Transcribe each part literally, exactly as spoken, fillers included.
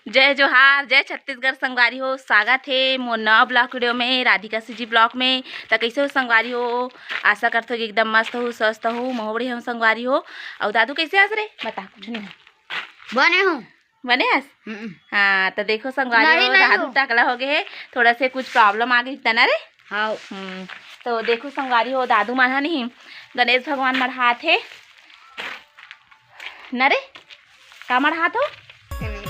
जय जोहार, जय छत्तीसगढ़ संगवारी हो, स्वागत हे मोर नवा vlog video में, राधिका सीजी vlog में। त कइसे हो संगवारी हो? आशा करथो कि एकदम मस्त हो, स्वस्थ हो। महूँ बढ़िया हो संगवारी हो। अउ दादू कइसे हस रे? बता, कुछ नहीं। बने हो? बने हस? हम्म। हाँ, त देखो संगवारी नहीं, हो, नहीं दादू हो। टकला हो गए हे, थोड़ा से कुछ problem आ गई तना रे। हाँ। हम्म, तो देखो संगवारी हो, दादू मन ह नहीं, गणेश भगवान मढ़ात हे न रे, का मढ़ात हो? गणेश।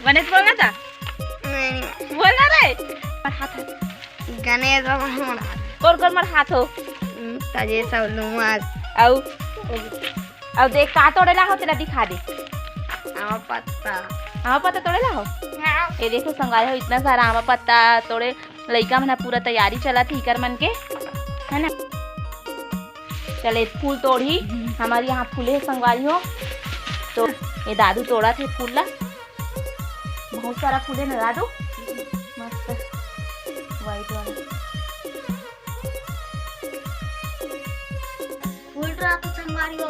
गणेश बोलना था? नहीं, नहीं। बोलना रे। मढ़ात हे। गणेश भगवान मढ़ात। कौन कौन मढ़ात हो? हम्म, तजे सब लुमस। अउ? अउ देख, का तोड़े ला हो, तेला दिखा दे। आमा पत्ता। आमा पत्ता तोड़े ला हो? हाँ। ये देखो संगवारी हो, इतना सारा आमा पत्ता तोड़े, लइका मन ह पूरा तैयारी चलत हे इकर मन के, है ना? चले फूल तोड़ही, हमारे यहाँ फूले हे संगवारी हो, तो ये दादू तोड़त हे फूल ला, बहुत सारा फूल हे ना दादू, मस्त white वाला। फूल रहा तो संगवारी हो।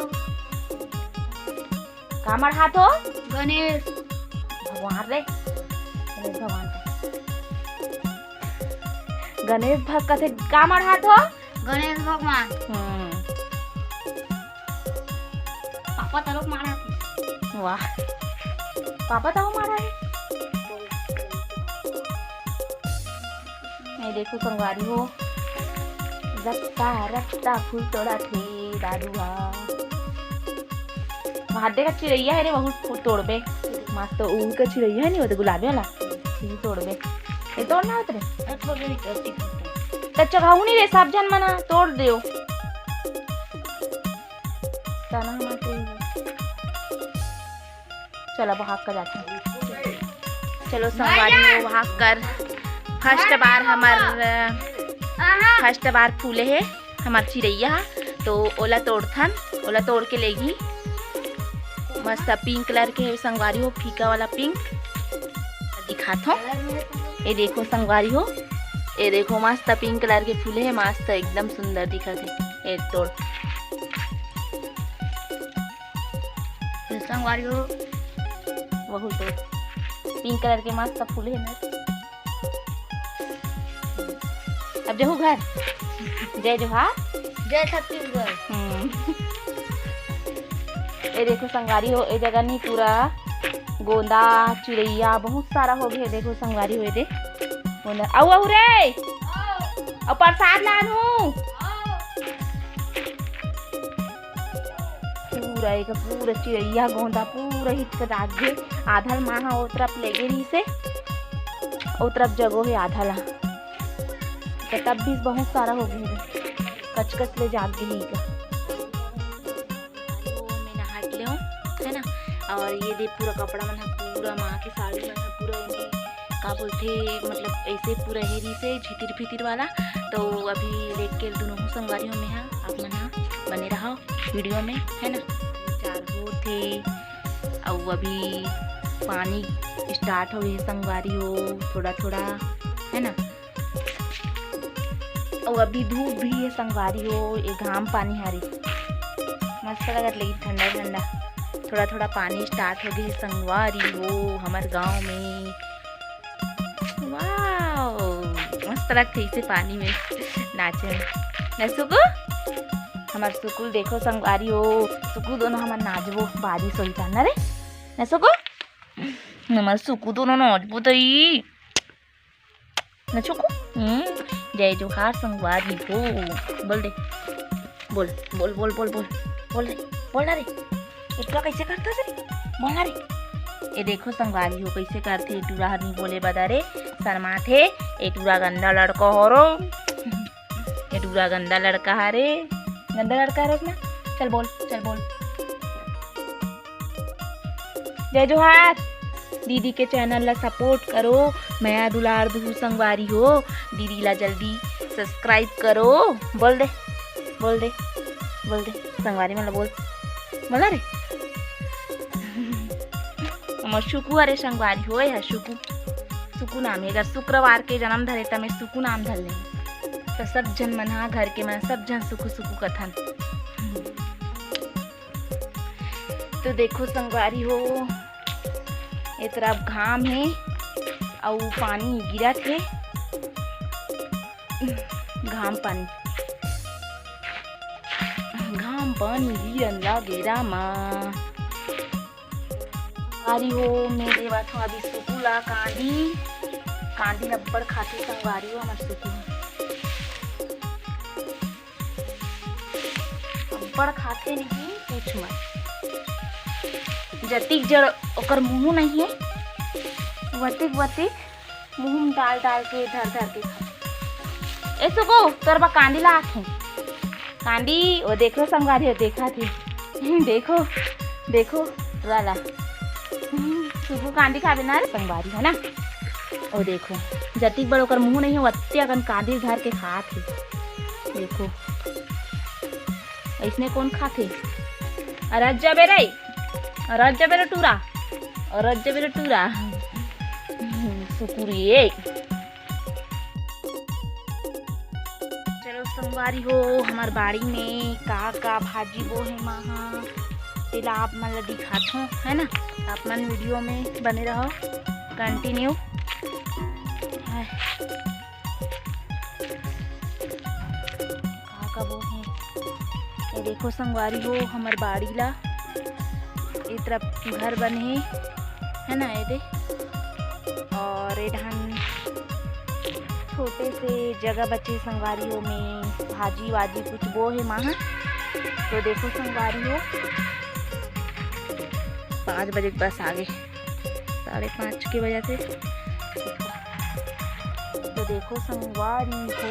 का मढ़ात हो? गणेश। भगवान रे, गणेश भगवान का। गणेश भग कथे, का मढ़ात हो? गणेश भगवान। हम्म। पापा तरोक मारा थी। वाह। पापा तरोक मारा है। ये देखो संगवारी हो, रत्ता रत्ता फूल तोड़त हे दादू हा। वहाँ देखा चिड़ैया है रे, वहू फूल तोड़बे। मस्त उड़ के चिड़ैया है नहीं, वो तो गुलाबी वाला। ये तोड़बे। ये तोड़ना होत रे। त चघाऊ नहीं रे, सब झन मना तोड़ देव। तना हमार कोई नहीं। चल, अब भाग कर जाते हैं। चलो, संगवारी हो, भाग कर first बार हमर, first बार फूले हे हमर चिरैया ह, तो ओला तोड़थन, ओला तोड़ के लेगी। मस्त pink colour के हे संगवारी हो, फीका वाला pink दिखात हो। ये देखो संगवारी हो, ये देखो मस्त pink colour के फूले हे, मस्त एकदम सुंदर दिखत हे। ये तोड़। ये संगवारी हो, बहुत pink colour के मस्त फूल हे ना। अब जहू घर। जय जोहार। जय छत्तीसगढ़। हम्म। ये देखो संगवारी हो, ये जगह नहीं पूरा गोंदा, चिड़ैया बहुत सारा हो गए। देखो संगवारी हो, ये दे गोंदा। अउ, अउ रे, अउ प्रसाद लानू। पूरा एक पूरा चिड़ैया गोंदा पूरा हिचकत आगे। आधा ल माँ ह ओ तरफ लेगे रहिसे, ओ तरफ जगो हे आधा ला। त तब भी बहुत सारा हो गए हे, कचकच ले जाग गे हे इका। मैं नहा के ले हूँ, है ना। और ये दे पूरा कपड़ा मन ह, पूरा माँ के साड़ी मन ह, पूरा एमे का बोलथे, मतलब ऐसे पूरा हे रहिसे झितिर फितिर वाला। तो अभी लेके दोनों संगवारी हो मैं ह, आप मन ह बने रहो video में, है ना। चार होत हे, अउ अभी पानी start हो गए संगवारी हो, थोड़ा थोड़ा, है ना। अउ अभी धूप भी हे संगवारी हो, ये घाम पानी हरे, मस्त लगत लेकिन ठंडा ठंडा। थोड़ा थोड़ा पानी start हो गए हे संगवारी हो हमर गांव में। वाओ, मस्त लगथे इसे पानी में नाचे में। न सुकु, हमर सुकु ल देखो संगवारी हो, सुकु दोनों हमर नाचबो, बारिश होही त न रे, न सुकु, हमर सुकु दोनों नाचबो तई। न सुकु, हम्म, जय जोहार संगवारी हो, बोल दे, बोल, बोल, बोल, बोल, बोल, बोल रे, बोल ना रे। ए टूरा कइसे करथस रे? बोल ना रे। ए देखो संगवारी हो कइसे करथे ए टूरा हर, नहीं बोले बदा रे, शर्माथे। ए टूरा गंदा लड़का हो रो। ए टूरा गंदा लड़का हरे। गंदा लड़का हरे ना। चल बोल, चल बोल। जय जोहार। दीदी के channel ला support करो, मया दुलार दुहू संगवारी हो। दीदी ला जल्दी subscribe करो। बोल दे, बोल दे, बोल दे। संगवारी मन ला बोल, बोला रे। हमर सुकु हरे संगवारी हो, ए ह सुकु, सुकु नाम हे। अगर शुक्रवार के जन्म धरे त मैं सुकु नाम धर लेंगे। तो सब झन मन हा, घर के मन सब झन सुकु सुकु कथन। तो देखो संगवारी हो, ए ए तरफ घाम हे अउ पानी गिरत हे। घाम पानी, घाम पानी गिरन लागे रामा। संगवारी हो, मैं देवत हूँ अभी सुकू ला कांदी। कांदी अब्बड़ खाथे संगवारी हो हमर सुकू। अब्बड़ खाथे नहीं, पूछ मत। जतिक जड़ ओकर मुँह नहीं है, वतिक वतिक मुँह में डाल डाल के, धर धर के खाथे। ए सुगो, तोर बा कांदी ला आथे। कांदी, ओ देख लो संगवारी हो, देखा थे। देखो, देखो, वाला। सुगो कांदी खाबे ना रे संगवारी, है ना? ओ देखो, जतिक बड़ ओकर मुँह नहीं है, वत्ते अकन कांदी धर के खात हे। देखो, ऐसने कौन खाथे? अरज जबे रे, अरज जबे रे टूरा, अरज जबे रे टूरा। सुकुरी ए। चलो संगवारी हो, हमार बाड़ी में का का भाजी बोहे माँ हा, तेला आप मन ला दिखाथों, है ना? आप मन वीडियो में बने रहो, कंटिन्यू। का का बोहे, ये देखो संगवारी हो, हमर बाड़ी ला ए तरफ घर बने हे, है ना, ये दे। और ये ढान छोटे से जगह बचे संगवारी हो, में भाजी वाजी कुछ बोहे माँ हा। तो देखो संगवारी हो, पाँच बजे के बस आगे, साढ़े पाँच के वजह से। तो देखो संगवारी हो,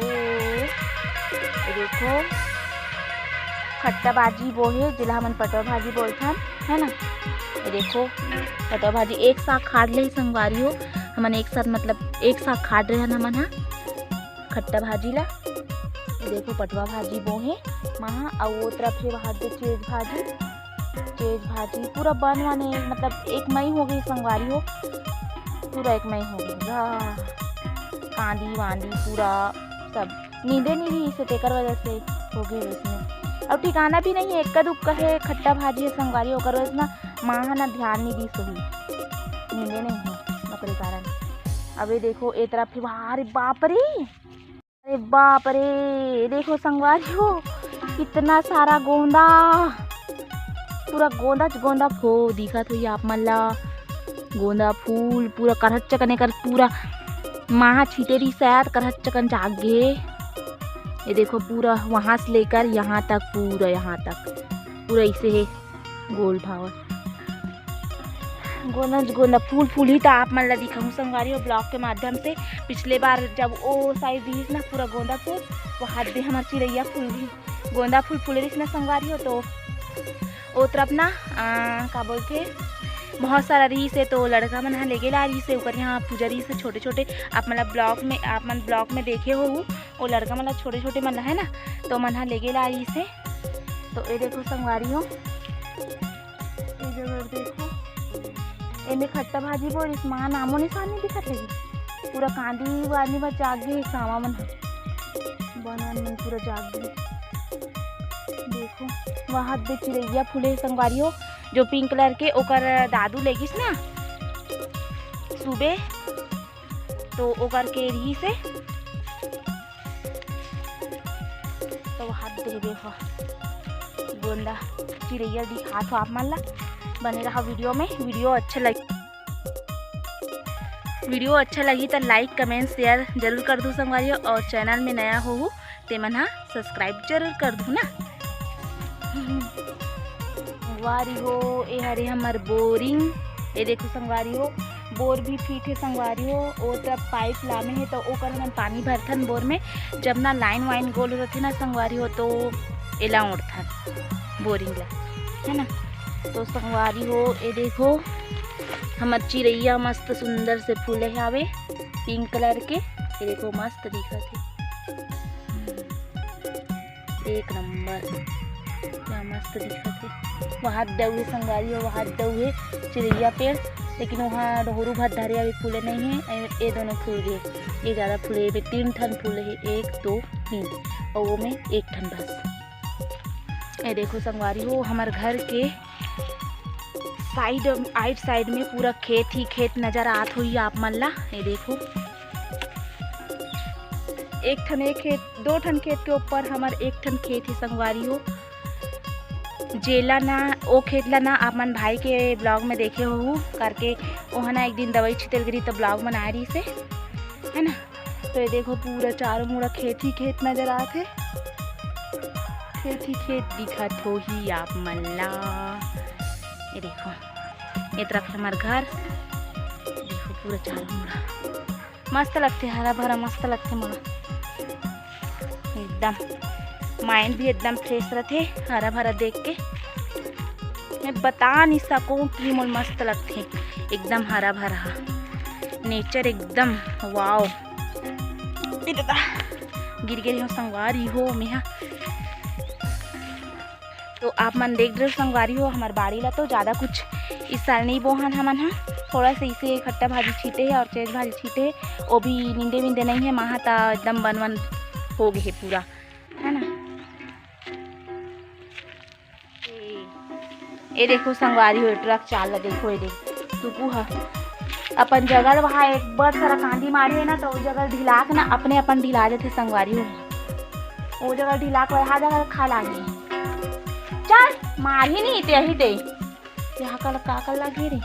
ये देखो खट्टा भाजी बोहे, जेला हमन पटवा भाजी बोलथन, है ना? ये देखो पटवा भाजी एक साग खाड़ ले संगवारी हो, हमन एक साथ, मतलब एक साग खाड़ रहे हन हमन हा खट्टा भाजी ला। ये देखो पटवा भाजी बोहे माँ हा, अउ वो तरफ हे वहाँ दे चेज भाजी, चेज भाजी पूरा बन वाने, मतलब एक मई हो गई संगवारी हो, पूरा एक मई हो गई। वाह, कांदी वांदी पूरा सब नींदे नहीं रही से, तेकर वजह से हो गई वैसने। और ठिकाना भी नहीं है, एक्का दुक्का है खट्टा भाजी है संगवारी, ओकर वजह से ना माँ हा ना ध्यान नहीं दी सही, नींदे नहीं है ओकरे कारण। अबे देखो ए तरफ ही, अरे बाप रे, अरे बाप रे, देखो संगवारी हो, कितना सारा गोंदा, पूरा गोंदा च गोंदा फूल दिखत होही आप मन ला। गोंदा फूल पूरा करहच चकन, एकर पूरा माँ हा छीटे रही शायद, करहच चकन जाग गे। ये देखो पूरा वहाँ से लेकर यहाँ तक, पूरा यहाँ तक पूरा ऐसे है। गोल भावर। गोंदा, गोंदा फूल फूलही त आप मन ला दिखाहूँ संगवारी हो, ब्लॉग के माध्यम से। पिछले बार जब ओ साइड दिहिस ना पूरा गोंदा फूल, वो हाथ दे हमर चिरैया फूल भी, गोंदा फूल फूले रहिस ना संगवारी हो, तो ओ तरफ ना, आ, का बोलथे, बहुत सारा रहिस हे, तो लड़का मन हा लेगे ला रहिस हे, ओकर यहाँ पूजा रहिस हे छोटे छोटे। आप मन ला ब्लॉग में, आप मन ब्लॉग में देखे होहू, ओ लड़का मन ला छोटे छोटे मन ला, है ना, तो मन हा लेगे ला रहिस हे। तो ये देखो संगवारी हो, ये जगह देखो, एमे खट्टा भाजी बोरिस माँ, नामो निशान नहीं दिखत हे। पूरा कांदी वांदी बस जाग गे, सावा मन ह, बन वन मन पूरा जाग गे। देखो, वहाँ दे चिरैया फूले संगवारी हो, जो पिंक कलर के, ओकर दादू लेगिस ना सुबे, तो ओकर के रहिस हे। तो हाथ देबे हो गोंदा चिरैया दिखात हो आप मन ला। बने रहा वीडियो में। वीडियो अच्छा लग, वीडियो अच्छा लगी तो लाइक, कमेंट, शेयर जरूर कर दू संगवारी हो, और चैनल में नया होहू ते मन हा सब्सक्राइब जरूर कर दू ना। संगवारी हो, ए हरे हमर बोरिंग। ए देखो संगवारी हो, बोर भी फिट हे संगवारी हो। ओ तरफ पाइप लामे हे, तो ओकर हमन पानी भरथन बोर में। जब ना लाइन वाइन गोल हो रथे ना संगवारी हो, तो एला ओढ़थन बोरिंग ला, है ना। तो संगवारी हो, ए देखो हमर चिरैया मस्त सुंदर से फूले हावे पिंक कलर के। ए देखो मस्त दिखत हे। एक नंबर, क्या मस्त दिखत हे। वहाँ दऊ हे संगवारी हो, वहाँ दऊ हे चिरैया पेड़, लेकिन वहाँ डोहरू भर धरे अभी फूले नहीं है। ए, ए दोनों फूल गए, ये ज़्यादा फूले, ये तीन ठन फूले है, एक, दो, तीन, और वो में एक ठन बस। ये देखो संगवारी हो, हमारे घर के साइड, आइट साइड में पूरा खेत ही खेत नजर आत होही आप मन ला। ये देखो, एक ठन, एक खेत, दो ठन खेत के ऊपर हमर एक ठन खेत ही संगवारी हो। जेला ना, ओ खेत ला ना आप मन भाई के ब्लॉग में देखे होहू करके, ओह ना एक दिन दवाई छिते ल गे रही त ब्लॉग बनाए रही से, है ना। तो ये देखो, पूरा चारों मुड़ा खेत ही खेत नजर आत हे, खेत ही खेत दिखत होही आप मन ला। ये देखो, ये तरफ हमर घर, देखो पूरा चारों मुड़ा मस्त लगथे, हरा भरा मस्त लगथे मोला। एकदम माइंड भी एकदम फ्रेश रथे हरा भरा देख के। मैं बता नहीं सकूँ कि मोला मस्त लगथे, एकदम हरा भरा नेचर एकदम। वाओ, ए दादा, गिर गे हो संगवारी हो मेहा। तो आप मन देख रहे हो संगवारी हो, हमर बाड़ी ला तो ज़्यादा कुछ इस साल नहीं बोहन हमन ह। थोड़ा सा इसे खट्टा भाजी छीटे हे और चेज भाजी छीटे हे, वो भी निंदे विंदे नहीं है। माहा ता एकदम बन वन हो गए है पूरा, है ना। ये देखो संगवारी हो, ट्रक चाल ला देखो, ये देख सुकू ह अपन जगह ल वहाँ एक बड़ सारा कांदी मारे है ना, तो वो जगह ढिला के ना अपने अपन ढिला जाथे संगवारी हो। वो जगह ढिला के वहाँ जगह खा लागे। चल मार ही नहीं ते, यही दे। यहाँ का लगा, का लगे रे?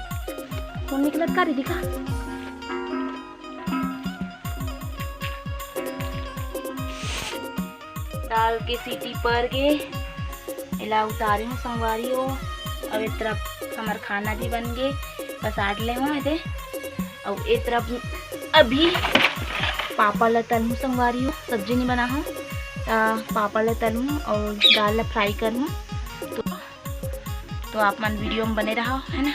कौन निकलत का रे, दिखा। दाल के सीटी पर गे, एला उतारे हूँ संगवारी हो। अब ए तरफ हमर खाना भी बन गे, पसार ले हूँ एदे। अउ ए तरफ अभी पापड़ ल तलहूँ संगवारी हो, सब्जी नहीं बना हूँ, त पापड़ ल तलहूँ अउ दाल ल फ्राई करहूँ। तो तो आप मन वीडियो में बने रहा, है ना।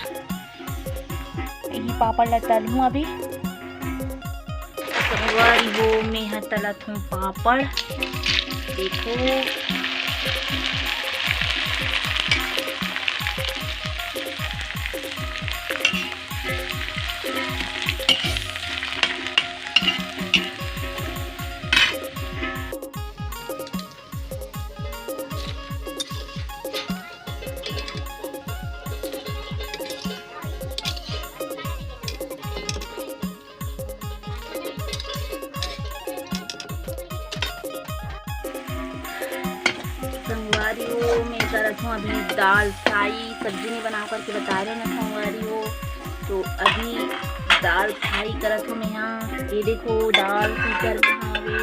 यही पापड़ ला तलहूँ अभी। संगवारी हो, मैं ह तलत हूँ पापड़। देखो, संगवारी हो, मैं करत हूँ अभी दाल फ्राई, सब्जी नहीं बना करके बता रहे ना संगवारी हो। तो अभी दाल फ्राई करत हूँ मैं यहाँ। ये देखो, दाल कुकर में हावे,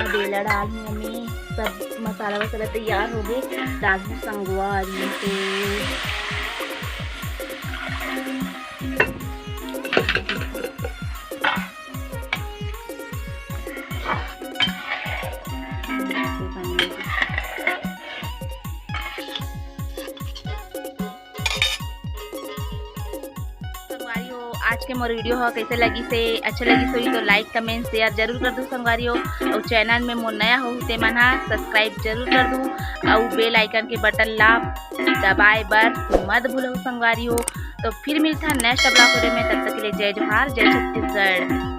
अब एला डालहूँ मैं। सब मसाला वसाला तैयार हो गए, डालहूँ संगवारी हो। संगवारी हो, आज के मोर वीडियो ह कैसे लगिस हे, अच्छा लगिस होही तो लाइक, कमेंट, शेयर जरूर कर दू संगवारी हो। अउ चैनल में मोर नया होहू ते मन ह सब्सक्राइब जरूर कर दू, अउ बेल आइकन के बटन ला दबाए बर मत भूलहू संगवारी हो। तो फिर मिलथन नेक्स्ट ब्लॉग वीडियो में, तब तक के लिए जय जोहार, जय छत्तीसगढ़।